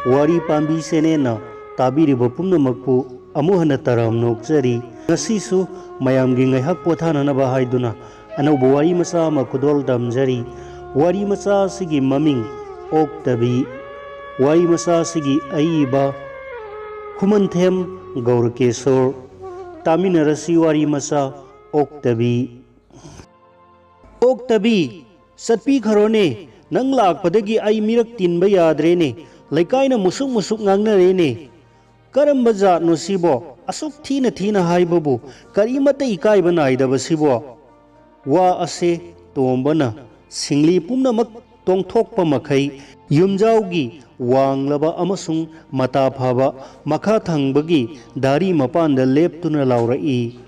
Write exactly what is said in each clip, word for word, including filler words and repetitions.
ꯋꯥꯔꯤ ꯄꯥꯝꯕꯤ ꯆꯦꯅꯦꯜꯅ ꯇꯥꯕꯤꯔꯤꯕ ꯄꯨꯝꯅꯃꯛꯄꯨ ꯑꯃꯨꯛ ꯍꯟꯅ ꯇꯔꯥꯝꯅ ꯑꯣꯛꯆꯔꯤ꯫ ꯉꯁꯤꯁꯨ ꯃꯌꯥꯝꯒꯤ ꯉꯥꯏꯍꯥꯛ ꯄꯣꯊꯥꯅꯅꯕ ꯍꯥꯏꯗꯨꯅ ꯑꯅꯧꯕ ꯋꯥꯔꯤ ꯃꯆꯥ ꯑꯃ ꯈꯨꯗꯣꯜ ꯇꯝꯖꯔꯤ꯫ ꯋꯥꯔꯤ ꯃꯆꯥ ꯑꯁꯤꯒꯤ ꯃꯃꯤꯡ ꯑꯣꯛꯇꯕꯤ꯫ ꯋꯥꯔꯤ ꯃꯆꯥ ꯑꯁꯤꯒꯤ ꯑꯏꯕ ꯈꯨꯃꯟꯊꯦꯝ ꯒꯧꯔꯀꯦꯁꯣꯔ꯫ ꯇꯥꯃꯤꯟꯅꯔꯁꯤ ꯋꯥꯔꯤ ꯃꯆꯥ ꯑꯣꯛꯇꯕꯤ꯫ ꯑꯣꯛꯇꯕꯤ, ꯆꯠꯄꯤꯈ꯭ꯔꯣꯅꯦ꯫ ꯅꯪ ꯂꯥꯛꯄꯗꯒꯤ ꯑꯩ ꯃꯤꯔꯛ ꯇꯤꯟꯕ ꯌꯥꯗ꯭ꯔꯦꯅꯦ꯫ ꯂꯩꯀꯥꯏꯅ ꯃꯨꯁꯨꯛ ꯃꯨꯁꯨꯛ ꯉꯥꯡꯅꯔꯦꯅꯦ꯫ ꯀꯔꯝꯕ ꯖꯥꯠꯅꯣ ꯁꯤꯕꯣ? ꯑꯁꯨꯛ ꯊꯤꯅ ꯊꯤꯅ ꯍꯥꯏꯕꯕꯨ ꯀꯔꯤꯃꯠꯇ ꯏꯀꯥꯏꯕ ꯅꯥꯏꯗꯕ ꯁꯤꯕꯣ? ꯋꯥ ꯑꯁꯦ ꯇꯣꯝꯕꯅ ꯁꯤꯡꯂꯤ ꯄꯨꯝꯅꯃꯛ ꯇꯣꯡꯊꯣꯛꯄ ꯃꯈꯩ ꯌꯨꯝꯖꯥꯎꯒꯤ ꯋꯥꯡꯂꯕ ꯑꯃꯁꯨꯡ ꯃꯇꯥ ꯐꯕ ꯃꯈꯥ ꯊꯪꯕꯒꯤ ꯗꯥꯔꯤ ꯃꯄꯥꯟꯗ ꯂꯦꯞꯇꯨꯅ ꯂꯥꯎꯔꯛꯏ꯫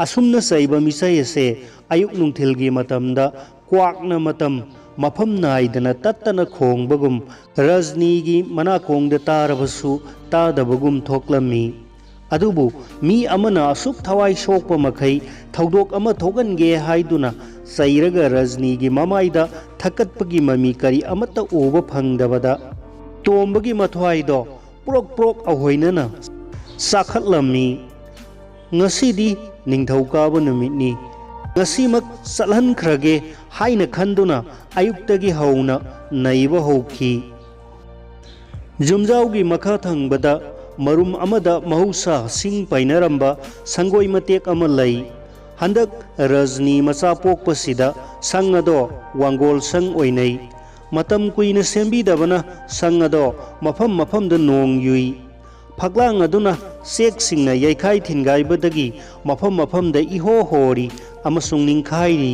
ꯑꯁꯨꯝꯅ ꯆꯩꯕ ꯃꯤꯆꯩ ꯑꯁꯦ ꯑꯌꯨꯛ ꯅꯨꯡꯊꯤꯜꯒꯤ ꯃꯇꯝꯗ ꯀ꯭ꯋꯥꯛꯅ ꯃꯇꯝ ꯃꯐꯝ ꯅꯥꯏꯗꯅ ꯇꯠꯇꯅ ꯈꯣꯡꯕꯒꯨꯝ ꯔꯖꯅꯤꯒꯤ ꯃꯅꯥꯀꯣꯡꯗ ꯇꯥꯔꯕꯁꯨ ꯇꯥꯗꯕꯒꯨꯝ ꯊꯣꯛꯂꯝꯃꯤ꯫ ꯑꯗꯨꯕꯨ ꯃꯤ ꯑꯃꯅ ꯑꯁꯨꯛ ꯊꯋꯥꯏ ꯁꯣꯛꯄ ꯃꯈꯩ ꯊꯧꯗꯣꯛ ꯑꯃ ꯊꯣꯛꯍꯟꯒꯦ ꯍꯥꯏꯗꯨꯅ ꯆꯩꯔꯒ ꯔꯖꯅꯤꯒꯤ ꯃꯃꯥꯏꯗ ꯊꯛꯀꯠꯄꯒꯤ ꯃꯃꯤ ꯀꯔꯤ ꯑꯃꯠꯇ ꯎꯕ ꯐꯪꯗꯕꯗ ꯇꯣꯝꯕꯒꯤ ꯃꯊ꯭ꯋꯥꯏꯗꯣ ꯄ꯭ꯔꯣꯛ ꯄ꯭ꯔꯣꯛ ꯑꯍꯣꯏꯅꯅ ꯆꯥꯈꯠꯂꯝꯃꯤ꯫ ꯉꯁꯤꯗꯤ ꯅꯤꯡꯊꯧꯀꯥꯕ ꯅꯨꯃꯤꯠꯅꯤ, ꯉꯁꯤꯃꯛ ꯆꯠꯍꯟꯈ꯭ꯔꯒꯦ ꯍꯥꯏꯅ ꯈꯟꯗꯨꯅ ꯑꯌꯨꯛꯇꯒꯤ ꯍꯧꯅ ꯅꯩꯕ ꯍꯧꯈꯤ꯫ ꯌꯨꯝꯖꯥꯎꯒꯤ ꯃꯈꯥ ꯊꯪꯕꯗ ꯃꯔꯨꯝ ꯑꯃꯗ ꯃꯍꯧꯁꯥ ꯁꯤꯡ ꯄꯥꯏꯅꯔꯝꯕ ꯁꯪꯒꯣꯏ ꯃꯇꯦꯛ ꯑꯃ ꯂꯩ꯫ ꯍꯟꯗꯛ ꯔꯖꯅꯤ ꯃꯆꯥ ꯄꯣꯛꯄꯁꯤꯗ ꯁꯪ ꯑꯗꯣ ꯋꯥꯡꯒꯣꯜ ꯁꯪ ꯑꯣꯏꯅꯩ꯫ ꯃꯇꯝ ꯀꯨꯏꯅ ꯁꯦꯝꯕꯤꯗꯕꯅ ꯁꯪ ꯑꯗꯣ ꯃꯐꯝ ꯃꯐꯝꯗ ꯅꯣꯡ ꯌꯨꯏ꯫ ꯐꯛꯂꯥꯡ ꯑꯗꯨꯅ ꯆꯦꯛꯁꯤꯡꯅ ꯌꯩꯈꯥꯏ ꯊꯤꯟꯒꯥꯏꯕꯗꯒꯤ ꯃꯐꯝ ꯃꯐꯝꯗ ꯏꯍꯣ ꯍꯣꯔꯤ ꯑꯃꯁꯨꯡ ꯅꯤꯡꯈꯥꯏꯔꯤ꯫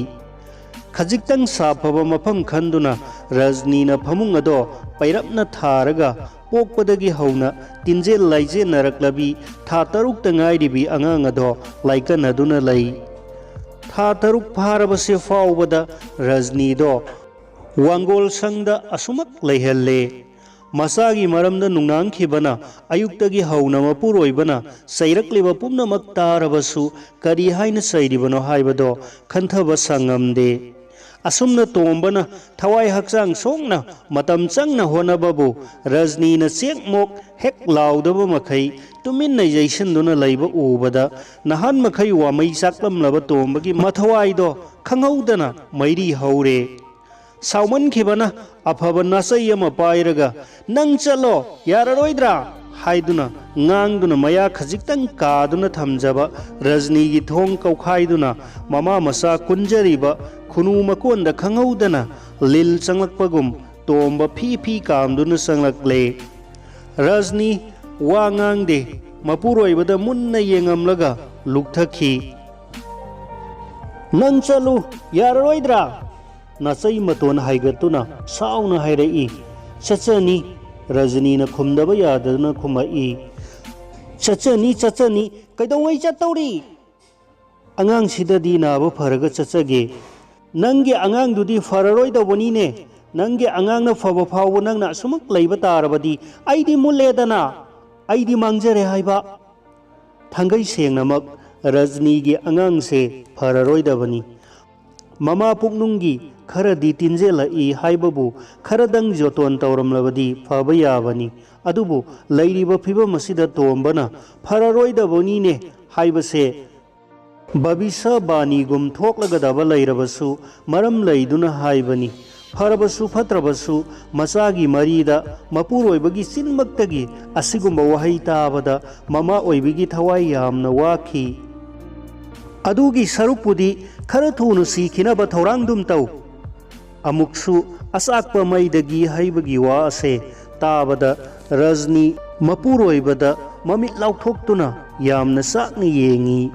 ꯈꯖꯤꯛꯇꯪ ꯁꯥꯐꯕ ꯃꯐꯝ ꯈꯟꯗꯨꯅ ꯔꯖꯅꯤꯅ ꯐꯃꯨꯡ ꯑꯗꯣ ꯄꯩꯔꯞꯅ ꯊꯥꯔꯒ ꯄꯣꯛꯄꯗꯒꯤ ꯍꯧꯅ ꯇꯤꯟꯖꯦꯜ ꯂꯥꯏꯖꯦꯟꯅꯔꯛꯂꯕꯤ ꯊꯥ ꯇꯔꯨꯛꯇ ꯉꯥꯏꯔꯤꯕꯤ ꯑꯉꯥꯡ ꯑꯗꯣ ꯂꯥꯏꯀꯠꯅꯗꯨꯅ ꯂꯩ꯫ ꯊꯥ ꯇꯔꯨꯛ ꯐꯥꯔꯕꯁꯦ ꯐꯥꯎꯕꯗ ꯔꯖꯅꯤꯗꯣ ꯋꯥꯡꯒꯣꯜ ꯁꯪꯗ ꯑꯁꯨꯃꯛ ꯂꯩꯍꯜꯂꯦ꯫ ꯃꯆꯥꯒꯤ ꯃꯔꯝꯗ ꯅꯨꯡꯅꯥꯡꯈꯤꯕꯅ ꯑꯌꯨꯛꯇꯒꯤ ꯍꯧꯅ ꯃꯄꯨꯔꯣꯏꯕꯅ ꯆꯩꯔꯛꯂꯤꯕ ꯄꯨꯝꯅꯃꯛ ꯇꯥꯔꯕꯁꯨ ꯀꯔꯤ ꯍꯥꯏꯅ ꯆꯩꯔꯤꯕꯅꯣ ꯍꯥꯏꯕꯗꯣ ꯈꯟꯊꯕ ꯁꯪꯉꯝꯗꯦ꯫ ꯑꯁꯨꯝꯅ ꯇꯣꯝꯕꯅ ꯊꯋꯥꯏ ꯍꯛꯆꯥꯡ ꯁꯣꯛꯅ ꯃꯇꯝ ꯆꯪꯅ ꯍꯣꯠꯅꯕꯕꯨ ꯔꯖꯅꯤꯅ ꯆꯦꯛꯃꯣꯛ ꯍꯦꯛ ꯂꯥꯎꯗꯕ ꯃꯈꯩ ꯇꯨꯃꯤꯟꯅ ꯌꯩꯁꯤꯟꯗꯨꯅ ꯂꯩꯕ ꯎꯕꯗ ꯅꯍꯥꯟ ꯃꯈꯩ ꯋꯥꯃꯩ ꯆꯥꯛꯂꯝꯂꯕ ꯇꯣꯝꯕꯒꯤ ꯃꯊꯋꯥꯏꯗꯣ ꯈꯪꯍꯧꯗꯅ ꯃꯩꯔꯤ ꯍꯧꯔꯦ꯫ ꯁꯥꯎꯃꯟꯈꯤꯕꯅ ꯑꯐꯕ ꯅꯥꯆꯩ ꯑꯃ ꯄꯥꯏꯔꯒ, "ꯅꯪ ꯆꯠꯂꯣ, ꯌꯥꯔꯔꯣꯏꯗ꯭ꯔꯥ?" ꯍꯥꯏꯗꯨꯅ ꯉꯥꯡꯗꯨꯅ ꯃꯌꯥ ꯈꯖꯤꯛꯇꯪ ꯀꯥꯗꯨꯅ ꯊꯝꯖꯕ ꯔꯖꯅꯤꯒꯤ ꯊꯣꯡ ꯀꯧꯈꯥꯏꯗꯨꯅ ꯃꯃꯥ ꯃꯆꯥ ꯀꯨꯟꯖꯔꯤꯕ ꯈꯨꯅꯨ ꯃꯀꯣꯟꯗ ꯈꯪꯍꯧꯗꯅ ꯂꯤꯜ ꯆꯪꯂꯛꯄꯒꯨꯝ ꯇꯣꯝꯕ ꯐꯤ ꯐꯤ ꯀꯥꯝꯗꯨꯅ ꯆꯪꯂꯛꯂꯦ꯫ ꯔꯖꯅꯤ ꯋꯥ ꯉꯥꯡꯗꯦ, ꯃꯄꯨꯔꯣꯏꯕꯗ ꯃꯨꯟꯅ ꯌꯦꯡꯉꯝꯂꯒ ꯂꯨꯛꯊꯈꯤ꯫ "ꯅꯪ ꯆꯠꯂꯨ, ꯌꯥꯔꯔꯣꯏꯗ꯭ꯔꯥ?" ꯅꯥꯆꯩ ꯃꯇꯣꯟ ꯍꯥꯏꯒꯠꯇꯨꯅ ꯁꯥꯎꯅ ꯍꯥꯏꯔꯛꯏ꯫ "ꯆꯠꯆꯅꯤ," ꯔꯖꯅꯤꯅ ꯈꯨꯝꯗꯕ ꯌꯥꯗꯗꯨꯅ ꯈꯨꯝꯃꯛꯏ꯫ "ꯆꯠꯆꯅꯤ, ꯆꯠꯆꯅꯤ, ꯀꯩꯗꯧꯉꯩ ꯆꯠꯇꯧꯔꯤ? ꯑꯉꯥꯡꯁꯤꯗꯗꯤ ꯅꯥꯕ ꯐꯔꯒ ꯆꯠꯆꯒꯦ꯫ ꯅꯪꯒꯤ ꯑꯉꯥꯡꯗꯨꯗꯤ ꯐꯔꯔꯣꯏꯗꯧꯕꯅꯤꯅꯦ꯫ ꯅꯪꯒꯤ ꯑꯉꯥꯡꯅ ꯐꯕ ꯐꯥꯎꯕ ꯅꯪꯅ ꯑꯁꯨꯃꯛ ꯂꯩꯕ ꯇꯥꯔꯕꯗꯤ ꯑꯩꯗꯤ ꯃꯨꯠꯂꯦꯗꯅ, ꯑꯩꯗꯤ ꯃꯥꯡꯖꯔꯦ ꯍꯥꯏꯕ꯫" ꯊꯥꯡꯒꯩ ꯁꯦꯡꯅꯃꯛ ꯔꯖꯅꯤꯒꯤ ꯑꯉꯥꯡꯁꯦ ꯐꯔꯔꯣꯏꯗꯕꯅꯤ꯫ ꯃꯃꯥ ꯄꯨꯛꯅꯨꯡꯒꯤ ꯈꯔꯗꯤ ꯇꯤꯟꯖꯦꯜꯂꯛꯏ ꯍꯥꯏꯕꯕꯨ ꯈꯔꯗꯪ ꯖꯣꯇꯣꯟ ꯇꯧꯔꯝꯂꯕꯗꯤ ꯐꯕ ꯌꯥꯕꯅꯤ꯫ ꯑꯗꯨꯕꯨ ꯂꯩꯔꯤꯕ ꯐꯤꯕꯝ ꯑꯁꯤꯗ ꯇꯣꯝꯕꯅ ꯐꯔꯔꯣꯏꯗꯕꯅꯤꯅꯦ ꯍꯥꯏꯕꯁꯦ ꯚꯕꯤꯁꯕꯥꯅꯤꯒꯨꯝ ꯊꯣꯛꯂꯒꯗꯕ ꯂꯩꯔꯕꯁꯨ, ꯃꯔꯝ ꯂꯩꯗꯨꯅ ꯍꯥꯏꯕꯅꯤ꯫ ꯐꯔꯕꯁꯨ ꯐꯠꯇ꯭ꯔꯕꯁꯨ, ꯃꯆꯥꯒꯤ ꯃꯔꯤꯗ ꯃꯄꯨꯔꯣꯏꯕꯒꯤ ꯆꯤꯟꯃꯛꯇꯒꯤ ꯑꯁꯤꯒꯨꯝꯕ ꯋꯥꯍꯩ ꯇꯥꯕꯗ ꯃꯃꯥ ꯑꯣꯏꯕꯤꯒꯤ ꯊꯋꯥꯏ ꯌꯥꯝꯅ ꯋꯥꯈꯤ꯫ "ꯑꯗꯨꯒꯤ ꯁꯔꯨꯛꯄꯨꯗꯤ ꯈꯔ ꯊꯨꯅ ꯁꯤꯈꯤꯅꯕ ꯊꯧꯔꯥꯡꯗꯨꯝ ꯇꯧ꯫" ꯑꯃꯨꯛꯁꯨ ꯑꯆꯥꯛꯄ ꯃꯩꯗꯒꯤ ꯍꯩꯕꯒꯤ ꯋꯥ ꯑꯁꯦ ꯇꯥꯕꯗ ꯔꯖꯅꯤ ꯃꯄꯨꯔꯣꯏꯕꯗ ꯃꯃꯤꯠ ꯂꯥꯎꯊꯣꯛꯇꯨꯅ ꯌꯥꯝꯅ ꯆꯥꯛꯅ ꯌꯦꯡꯉꯤ꯫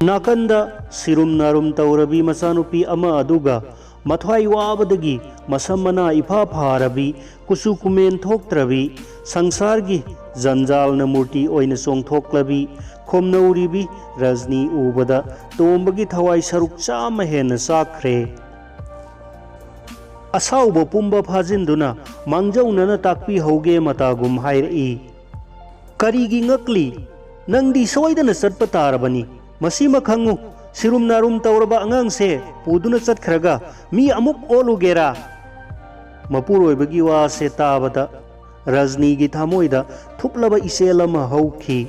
ꯅꯥꯀꯟꯗ ꯁꯤꯔꯨꯝ ꯅꯥꯔꯨꯝ ꯇꯧꯔꯕꯤ ꯃꯆꯥꯅꯨꯄꯤ ꯑꯃ ꯑꯗꯨꯒ ꯃꯊ꯭ꯋꯥꯏ ꯋꯥꯕꯗꯒꯤ ꯃꯁꯝ ꯃꯅꯥ ꯏꯐꯥ ꯐꯥꯔꯕꯤ, ꯀꯨꯆꯨ ꯀꯨꯃꯦꯟ ꯊꯣꯛꯇ꯭ꯔꯕꯤ, ꯁꯪꯁꯥꯔꯒꯤ ꯖꯟꯖꯥꯜꯅ ꯃꯨꯔꯇꯤ ꯑꯣꯏꯅ ꯆꯣꯡꯊꯣꯛꯂꯕꯤ, ꯈꯣꯝꯅꯧꯔꯤꯕꯤ ꯔꯖꯅꯤ ꯎꯕꯗ ꯇꯣꯝꯕꯒꯤ ꯊꯋꯥꯏ ꯁꯔꯨꯛ ꯆꯥꯝꯃ ꯍꯦꯟꯅ ꯆꯥꯛꯈ꯭ꯔꯦ꯫ ꯑꯁꯥꯎꯕ ꯄꯨꯝꯕ ꯐꯥꯖꯤꯟꯗꯨꯅ ꯃꯥꯡꯖꯧꯅꯅ ꯇꯥꯛꯄꯤꯍꯧꯒꯦ ꯃꯇꯥꯒꯨꯝ ꯍꯥꯏꯔꯛꯏ꯫ "ꯀꯔꯤꯒꯤ ꯉꯛꯂꯤ? ꯅꯪꯗꯤ ꯁꯣꯏꯗꯅ ꯆꯠꯄ ꯇꯥꯔꯕꯅꯤ꯫ ꯃꯁꯤꯃ ꯈꯪꯉꯨ, ꯁꯤꯔꯨꯝ ꯅꯥꯔꯨꯝ ꯇꯧꯔꯕ ꯑꯉꯥꯡꯁꯦ ꯄꯨꯗꯨꯅ ꯆꯠꯈ꯭ꯔꯒ ꯃꯤ ꯑꯃꯨꯛ ꯑꯣꯜꯂꯨꯒꯦꯔꯥ? ꯃꯄꯨꯔꯣꯏꯕꯒꯤ ꯋꯥꯁꯦ ꯇꯥꯕꯗ ꯔꯖꯅꯤꯒꯤ ꯊꯃꯣꯏꯗ ꯊꯨꯞꯂꯕ ꯏꯆꯦꯜ ꯑꯃ ꯍꯧꯈꯤ꯫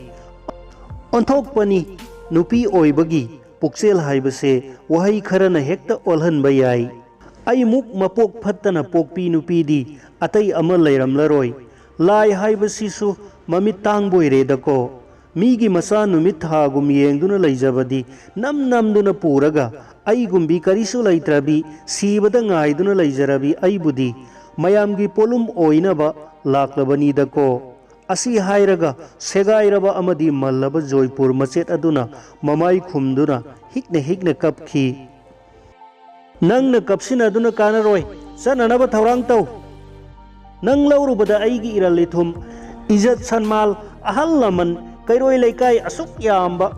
ꯑꯣꯟꯊꯣꯛꯄꯅꯤ, ꯅꯨꯄꯤ ꯑꯣꯏꯕꯒꯤ ꯄꯨꯛꯆꯦꯜ ꯍꯥꯏꯕꯁꯦ ꯋꯥꯍꯩ ꯈꯔꯅ ꯍꯦꯛꯇ ꯑꯣꯜꯍꯟꯕ ꯌꯥꯏ꯫ ꯑꯩꯃꯨꯛ ꯃꯄꯣꯛ ꯐꯠꯇꯅ ꯄꯣꯛꯄꯤ ꯅꯨꯄꯤꯗꯤ ꯑꯇꯩ ꯑꯃ ꯂꯩꯔꯝꯂꯔꯣꯏ꯫ ꯂꯥꯏ ꯍꯥꯏꯕꯁꯤꯁꯨ ꯃꯃꯤꯠ ꯇꯥꯡꯕ ꯑꯣꯏꯔꯦꯗꯀꯣ꯫ ꯃꯤꯒꯤ ꯃꯆꯥ ꯅꯨꯃꯤꯠ ꯊꯥꯒꯨꯝ ꯌꯦꯡꯗꯨꯅ ꯂꯩꯖꯕꯗꯤ ꯅꯝ ꯅꯝꯗꯨꯅ ꯄꯨꯔꯒ ꯑꯩꯒꯨꯝꯕꯤ ꯀꯔꯤꯁꯨ ꯂꯩꯇ꯭ꯔꯕꯤ ꯁꯤꯕꯗ ꯉꯥꯏꯗꯨꯅ ꯂꯩꯖꯔꯕꯤ ꯑꯩꯕꯨꯗꯤ ꯃꯌꯥꯝꯒꯤ ꯄꯣꯠꯂꯨꯝ ꯑꯣꯏꯅꯕ ꯂꯥꯛꯂꯕꯅꯤꯗꯀꯣ꯫ ꯑꯁꯤ ꯍꯥꯏꯔꯒ ꯁꯦꯒꯥꯏꯔꯕ ꯑꯃꯗꯤ ꯃꯜꯂꯕ ꯖꯣꯏꯄꯨꯔ ꯃꯆꯦꯠ ꯑꯗꯨꯅ ꯃꯃꯥꯏ ꯈꯨꯝꯗꯨꯅ ꯍꯤꯛꯅ ꯍꯤꯛꯅ ꯀꯞꯈꯤ꯫ ꯅꯪꯅ ꯀꯞꯁꯤꯟꯅꯗꯨꯅ ꯀꯥꯟꯅꯔꯣꯏ꯫ ꯆꯠꯅꯅꯕ ꯊꯧꯔꯥꯡ ꯇꯧ꯫ ꯅꯪ ꯂꯧꯔꯨꯕꯗ ꯑꯩꯒꯤ ꯏꯔꯜ ꯏꯊꯨꯝ, ꯏꯖꯠ ꯁꯟꯃꯥꯜ, ꯑꯍꯜ ꯂꯃꯟ, ꯀꯩꯔꯣꯏ ꯂꯩꯀꯥꯏ ꯑꯁꯨꯛ ꯌꯥꯝꯕ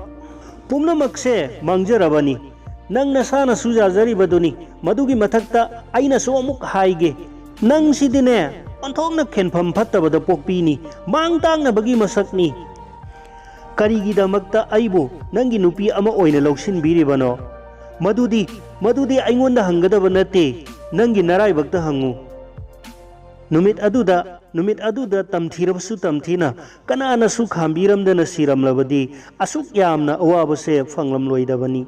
ꯄꯨꯝꯅꯃꯛꯁꯦ ꯃꯥꯡꯖꯔꯕꯅꯤ꯫ ꯅꯪ ꯅꯁꯥꯅꯁꯨ ꯌꯥꯖꯔꯤꯕꯗꯨꯅꯤ꯫ ꯃꯗꯨꯒꯤ ꯃꯊꯛꯇ ꯑꯩꯅꯁꯨ ꯑꯃꯨꯛ ꯍꯥꯏꯒꯦ, ꯅꯪꯁꯤꯗꯤꯅꯦ, ꯑꯣꯟꯊꯣꯛꯅ ꯈꯦꯟꯐꯝ ꯐꯠꯇꯕꯗ ꯄꯣꯛꯄꯤꯅꯤ, ꯃꯥꯡ ꯇꯥꯛꯅꯕꯒꯤ ꯃꯁꯛꯅꯤ꯫ ꯀꯔꯤꯒꯤꯗꯃꯛꯇ ꯑꯩꯕꯨ ꯅꯪꯒꯤ ꯅꯨꯄꯤ ꯑꯃ ꯑꯣꯏꯅ ꯂꯧꯁꯤꯟꯕꯤꯔꯤꯕꯅꯣ? ꯃꯗꯨꯗꯤ, ꯃꯗꯨꯗꯤ ꯑꯩꯉꯣꯟꯗ ꯍꯪꯒꯗꯕ ꯅꯠꯇꯦ, ꯅꯪꯒꯤ ꯅꯔꯥꯏꯕꯛꯇ ꯍꯪꯉꯨ꯫ ꯅꯨꯃꯤꯠ ꯑꯗꯨꯗ, ꯅꯨꯃꯤꯠ ꯑꯗꯨꯗ ꯇꯝꯊꯤꯔꯕꯁꯨ ꯇꯝꯊꯤꯅ ꯀꯅꯥꯅꯁꯨ ꯈꯥꯝꯕꯤꯔꯝꯗꯅ ꯁꯤꯔꯝꯂꯕꯗꯤ ꯑꯁꯨꯛ ꯌꯥꯝꯅ ꯑꯋꯥꯕꯁꯦ ꯐꯪꯂꯝꯂꯣꯏꯗꯕꯅꯤ꯫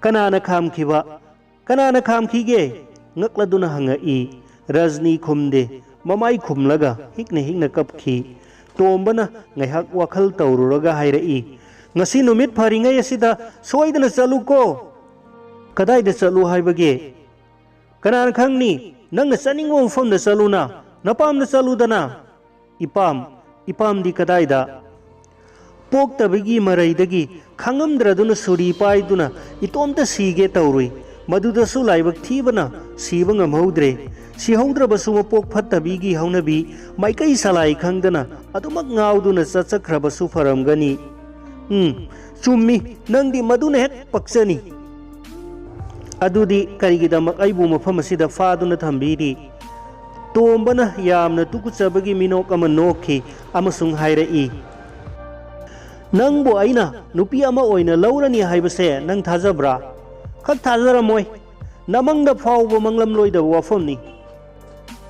ꯀꯅꯥꯅ ꯈꯥꯝꯈꯤꯕ? ꯀꯅꯥꯅ ꯈꯥꯝꯈꯤꯒꯦ? ꯉꯛꯂꯗꯨꯅ ꯍꯪꯉꯛꯏ꯫ ꯔꯖꯅꯤ ꯈꯨꯝꯗꯦ꯫ ꯃꯃꯥꯏ ꯈꯨꯝꯂꯒ ꯍꯤꯛꯅ ꯍꯤꯛꯅ ꯀꯞꯈꯤ꯫ ꯇꯣꯝꯕꯅ ꯉꯥꯏꯍꯥꯛ ꯋꯥꯈꯜ ꯇꯧꯔꯨꯔꯒ ꯍꯥꯏꯔꯛꯏ, "ꯉꯁꯤ ꯅꯨꯃꯤꯠ ꯐꯔꯤꯉꯩ ꯑꯁꯤꯗ ꯁꯣꯏꯗꯅ ꯆꯠꯂꯨꯀꯣ!" "ꯀꯗꯥꯏꯗ ꯆꯠꯂꯨ ꯍꯥꯏꯕꯒꯦ?" "ꯀꯅꯥꯅ ꯈꯪꯅꯤ? ꯅꯪꯅ ꯆꯠꯅꯤꯡꯕ ꯃꯐꯝꯗ ꯆꯠꯂꯨꯅ꯫ ꯅꯄꯥꯝꯗ ꯆꯠꯂꯨꯗꯅ!" "ꯏꯄꯥꯝ? ꯏꯄꯥꯝꯗꯤ ꯀꯗꯥꯏꯗ?" ꯄꯣꯛꯇꯕꯒꯤ ꯃꯔꯩꯗꯒꯤ ꯈꯥꯡꯉꯝꯗ꯭ꯔꯗꯨꯅ ꯁꯨꯔꯤ ꯄꯥꯏꯗꯨꯅ ꯏꯇꯣꯝꯇ ꯁꯤꯒꯦ ꯇꯧꯔꯨꯏ꯫ ꯃꯗꯨꯗꯁꯨ ꯂꯥꯏꯕꯛ ꯊꯤꯕꯅ ꯁꯤꯕ ꯉꯝꯍꯧꯗ꯭ꯔꯦ꯫ ꯁꯤꯍꯧꯗ꯭ꯔꯕꯁꯨ ꯃꯄꯣꯛ ꯐꯠꯇꯕꯤꯒꯤ ꯍꯧꯅꯕꯤ ꯃꯥꯏꯀꯩ ꯁꯂꯥꯏ ꯈꯪꯗꯅ ꯑꯗꯨꯃꯛ ꯉꯥꯎꯗꯨꯅ ꯆꯠꯆꯈ꯭ꯔꯕꯁꯨ ꯐꯔꯝꯒꯅꯤ꯫ ꯎꯝ, ꯆꯨꯝꯃꯤ, ꯅꯪꯗꯤ ꯃꯗꯨꯅ ꯍꯦꯛ ꯄꯛꯆꯅꯤ꯫ ꯑꯗꯨꯗꯤ ꯀꯔꯤꯒꯤꯗꯃꯛ ꯑꯩꯕꯨ ꯃꯐꯝ ꯑꯁꯤꯗ ꯐꯥꯗꯨꯅ ꯊꯝꯕꯤꯔꯤ? ꯇꯣꯝꯕꯅ ꯌꯥꯝꯅ ꯇꯨꯀꯨꯠꯆꯕꯒꯤ ꯃꯤꯅꯣꯛ ꯑꯃ ꯅꯣꯛꯈꯤ ꯑꯃꯁꯨꯡ ꯍꯥꯏꯔꯛꯏ, ꯅꯪꯕꯨ ꯑꯩꯅ ꯅꯨꯄꯤ ꯑꯃ ꯑꯣꯏꯅ ꯂꯧꯔꯅꯤ ꯍꯥꯏꯕꯁꯦ ꯅꯪ ꯊꯥꯖꯕ꯭ꯔꯥ? ꯈꯛ ꯊꯥꯖꯔꯝꯃꯣꯏ꯫ ꯅꯃꯪꯗ ꯐꯥꯎꯕ ꯃꯪꯂꯝꯂꯣꯏꯗꯕ ꯋꯥꯐꯝꯅꯤ꯫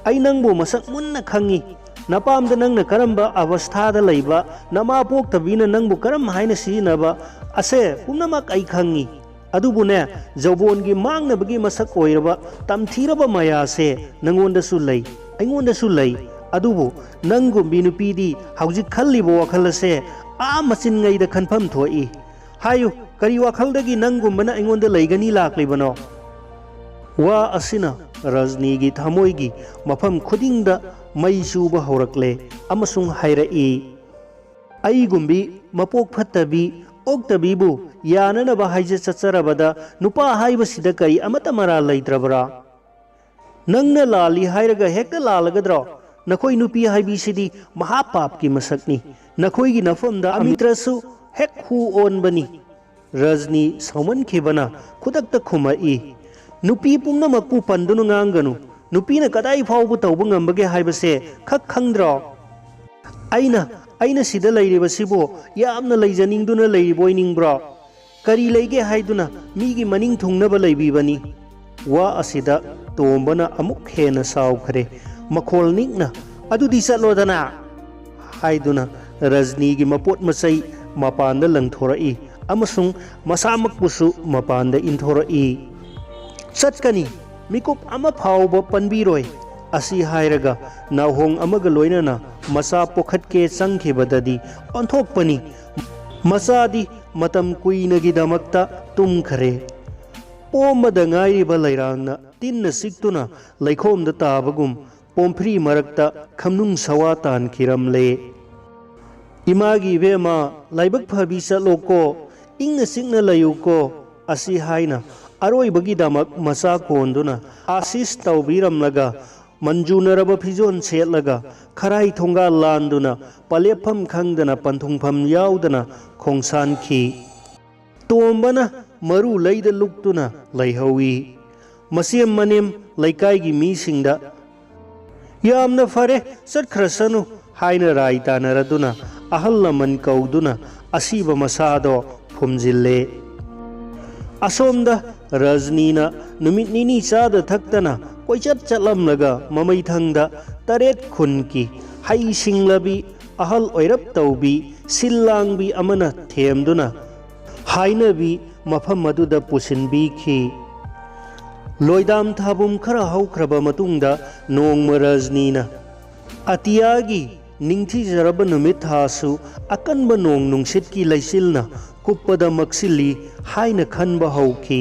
ꯑꯩ ꯅꯪꯕꯨ ꯃꯁꯛ ꯃꯨꯟꯅ ꯈꯪꯉꯤ꯫ ꯅꯄꯥꯝꯗ ꯅꯪꯅ ꯀꯔꯝꯕ ꯑꯕꯁꯊꯥꯗ ꯂꯩꯕ, ꯅꯃꯥ ꯄꯣꯛꯇꯕꯤꯅ ꯅꯪꯕꯨ ꯀꯔꯝ ꯍꯥꯏꯅ ꯁꯤꯖꯤꯟꯅꯕ, ꯑꯁꯦ ꯄꯨꯝꯅꯃꯛ ꯑꯩ ꯈꯪꯉꯤ꯫ ꯑꯗꯨꯕꯨꯅꯦ, ꯖꯧꯕꯣꯟꯒꯤ ꯃꯥꯡꯅꯕꯒꯤ ꯃꯁꯛ ꯑꯣꯏꯔꯕ ꯇꯝꯊꯤꯔꯕ ꯃꯌꯥꯁꯦ ꯅꯪꯉꯣꯟꯗꯁꯨ ꯂꯩ, ꯑꯩꯉꯣꯟꯗꯁꯨ ꯂꯩ꯫ ꯑꯗꯨꯕꯨ ꯅꯪꯒꯨꯝꯕꯤ ꯅꯨꯄꯤꯗꯤ ꯍꯧꯖꯤꯛ ꯈꯜꯂꯤꯕ ꯋꯥꯈꯜ ꯑꯁꯦ ꯑꯥ ꯃꯆꯤꯟꯉꯩꯗ ꯈꯟꯐꯝ ꯊꯣꯛꯏ꯫ ꯍꯥꯏꯌꯨ, ꯀꯔꯤ ꯋꯥꯈꯜꯗꯒꯤ ꯅꯪꯒꯨꯝꯕꯅ ꯑꯩꯉꯣꯟꯗ ꯂꯩꯒꯅꯤ ꯂꯥꯛꯂꯤꯕꯅꯣ? ꯋꯥ ꯑꯁꯤꯅ ꯔꯖꯅꯤꯒꯤ ꯊꯃꯣꯏꯒꯤ ꯃꯐꯝ ꯈꯨꯗꯤꯡꯗ ꯃꯩ ꯆꯨꯕ ꯍꯧꯔꯛꯂꯦ ꯑꯃꯁꯨꯡ ꯍꯥꯏꯔꯛꯏ, "ꯑꯩꯒꯨꯝꯕꯤ ꯃꯄꯣꯛ ꯐꯠꯇꯕꯤ, ꯑꯣꯛꯇꯕꯤꯕꯨ ꯌꯥꯅꯅꯕ ꯍꯥꯏꯖ ꯆꯠꯆꯔꯕꯗ ꯅꯨꯄꯥ ꯍꯥꯏꯕꯁꯤꯗ ꯀꯔꯤ ꯑꯃꯠꯇ ꯃꯔꯥꯜ ꯂꯩꯇ꯭ꯔꯕ꯭ꯔꯥ? ꯅꯪꯅ ꯂꯥꯜꯂꯤ ꯍꯥꯏꯔꯒ ꯍꯦꯛꯇ ꯂꯥꯜꯂꯒꯗ꯭ꯔꯣ? ꯅꯈꯣꯏ ꯅꯨꯄꯤ ꯍꯥꯏꯕꯤꯁꯤꯗꯤ ꯃꯍꯥꯄꯥꯞꯀꯤ ꯃꯁꯛꯅꯤ꯫ ꯅꯈꯣꯏꯒꯤ ꯅꯐꯝꯗ ꯑꯃꯤꯇ꯭ꯔꯁꯨ ꯍꯦꯛ ꯍꯨ ꯑꯣꯟꯕꯅꯤ꯫" ꯔꯖꯅꯤ ꯁꯥꯎꯃꯟꯈꯤꯕꯅ ꯈꯨꯗꯛꯇ ꯈꯨꯝꯃꯛꯏ, "ꯅꯨꯄꯤ ꯄꯨꯝꯅꯃꯛꯄꯨ ꯄꯟꯗꯨꯅ ꯉꯥꯡꯒꯅꯨ꯫ ꯅꯨꯄꯤꯅ ꯀꯗꯥꯏ ꯐꯥꯎꯕ ꯇꯧꯕ ꯉꯝꯕꯒꯦ ꯍꯥꯏꯕꯁꯦ ꯈꯛ ꯈꯪꯗ꯭ꯔꯣ? ꯑꯩꯅ, ꯑꯩꯅ ꯁꯤꯗ ꯂꯩꯔꯤꯕꯁꯤꯕꯨ ꯌꯥꯝꯅ ꯂꯩꯖꯅꯤꯡꯗꯨꯅ ꯂꯩꯔꯤꯕ ꯑꯣꯏꯅꯤꯡꯕ꯭ꯔꯣ? ꯀꯔꯤ ꯂꯩꯒꯦ ꯍꯥꯏꯗꯨꯅ ꯃꯤꯒꯤ ꯃꯅꯤꯡ ꯊꯨꯡꯅꯕ ꯂꯩꯕꯤꯕꯅꯤ?" ꯋꯥ ꯑꯁꯤꯗ ꯇꯣꯝꯕꯅ ꯑꯃꯨꯛ ꯍꯦꯟꯅ ꯁꯥꯎꯈ꯭ꯔꯦ꯫ ꯃꯈꯣꯜ ꯅꯤꯛꯅ, "ꯑꯗꯨꯗꯤ ꯆꯠꯂꯣꯗꯅ!" ꯍꯥꯏꯗꯨꯅ ꯔꯖꯅꯤꯒꯤ ꯃꯄꯣꯠ ꯃꯆꯩ ꯃꯄꯥꯟꯗ ꯂꯪꯊꯣꯔꯛꯏ ꯑꯃꯁꯨꯡ ꯃꯁꯥꯃꯛꯄꯨꯁꯨ ꯃꯄꯥꯟꯗ ꯏꯟꯊꯣꯔꯛꯏ꯫ "ꯆꯠꯀꯅꯤ, ꯃꯤꯀꯨꯞ ꯑꯃ ꯐꯥꯎꯕ ꯄꯟꯕꯤꯔꯣꯏ꯫" ꯑꯁꯤ ꯍꯥꯏꯔꯒ ꯅꯥꯎꯍꯣꯡ ꯑꯃꯒ ꯂꯣꯏꯅꯅ ꯃꯆꯥ ꯄꯣꯛꯈꯠꯀꯦ ꯆꯪꯈꯤꯕꯗꯗꯤ ꯑꯣꯟꯊꯣꯛꯄꯅꯤ꯫ ꯃꯆꯥꯗꯤ ꯃꯇꯝ ꯀꯨꯏꯅꯒꯤꯗꯃꯛꯇ ꯇꯨꯝꯈ꯭ꯔꯦ꯫ ꯄꯣꯝꯕꯗ ꯉꯥꯏꯔꯤꯕ ꯂꯩꯔꯥꯡꯅ ꯇꯤꯟꯅ ꯆꯤꯛꯇꯨꯅ ꯂꯩꯈꯣꯝꯗ ꯇꯥꯕꯒꯨꯝ ꯄꯣꯝꯐ꯭ꯔꯤ ꯃꯔꯛꯇ ꯈꯝꯅꯨꯡ ꯁꯋꯥ ꯇꯥꯟꯈꯤꯔꯝꯂꯦ꯫ "ꯏꯃꯥꯒꯤ ꯏꯕꯦꯝꯃ, ꯂꯥꯏꯕꯛ ꯐꯕꯤ ꯆꯠꯂꯣꯀꯣ, ꯏꯪꯅ ꯆꯤꯛꯅ ꯂꯩꯌꯨꯀꯣ" ꯑꯁꯤ ꯍꯥꯏꯅ ꯑꯔꯣꯏꯕꯒꯤꯗꯃꯛ ꯃꯆꯥ ꯀꯣꯟꯗꯨꯅ ꯑꯥꯁꯤꯁ ꯇꯧꯕꯤꯔꯝꯂꯒ ꯃꯟꯖꯨꯅꯔꯕ ꯐꯤꯖꯣꯜ ꯁꯦꯠꯂꯒ ꯈꯔꯥꯏ ꯊꯣꯡꯒꯥꯜ ꯂꯥꯟꯗꯨꯅ ꯄꯂꯦꯞꯐꯝ ꯈꯪꯗꯅ ꯄꯟꯊꯨꯡꯐꯝ ꯌꯥꯎꯗꯅ ꯈꯣꯡꯁꯥꯟꯈꯤ꯫ ꯇꯣꯝꯕꯅ ꯃꯔꯨ ꯂꯩꯗ ꯂꯨꯞꯇꯨꯅ ꯂꯩꯍꯧꯏ꯫ ꯃꯆꯦꯝ ꯃꯅꯦꯝ ꯂꯩꯀꯥꯏꯒꯤ ꯃꯤꯁꯤꯡꯗ "ꯌꯥꯝꯅ ꯐꯔꯦ, ꯆꯠꯈ꯭ꯔꯁꯅꯨ" ꯍꯥꯏꯅ ꯔꯥꯏ ꯇꯥꯅꯔꯗꯨꯅ ꯑꯍꯜ ꯂꯃꯟ ꯀꯧꯗꯨꯅ ꯑꯁꯤꯕ ꯃꯁꯥꯗꯣ ꯐꯨꯝꯖꯤꯜꯂꯦ꯫ ꯑꯁꯣꯝꯗ ꯔꯖꯅꯤꯅ ꯅꯨꯃꯤꯠ ꯅꯤꯅꯤ ꯆꯥꯗ ꯊꯛꯇꯅ ꯀꯣꯏꯆꯠ ꯆꯠꯂꯝꯂꯒ ꯃꯃꯩꯊꯪꯗ ꯇꯔꯦꯠ ꯈꯨꯟꯒꯤ ꯍꯩ ꯁꯤꯡꯂꯕꯤ, ꯑꯍꯜ ꯑꯣꯏꯔꯞ ꯇꯧꯕꯤ, ꯁꯤꯜ ꯂꯥꯡꯕꯤ ꯑꯃꯅ ꯊꯦꯝꯗꯨꯅ ꯍꯥꯏꯅꯕꯤ ꯃꯐꯝ ꯑꯗꯨꯗ ꯄꯨꯁꯤꯟꯕꯤꯈꯤ꯫ ꯂꯣꯏꯗꯥꯝ ꯊꯥꯕꯨꯝ ꯈꯔ ꯍꯧꯈ꯭ꯔꯕ ꯃꯇꯨꯡꯗ ꯅꯣꯡꯃ ꯔꯖꯅꯤꯅ ꯑꯇꯤꯌꯥꯒꯤ ꯅꯤꯡꯊꯤꯖꯔꯕ ꯅꯨꯃꯤꯠ ꯊꯥꯁꯨ ꯑꯀꯟꯕ ꯅꯣꯡ ꯅꯨꯡꯁꯤꯠꯀꯤ ꯂꯩꯆꯤꯜꯅ ꯀꯨꯞꯄꯗ ꯃꯛꯁꯤꯜꯂꯤ ꯍꯥꯏꯅ ꯈꯟꯕ ꯍꯧꯈꯤ꯫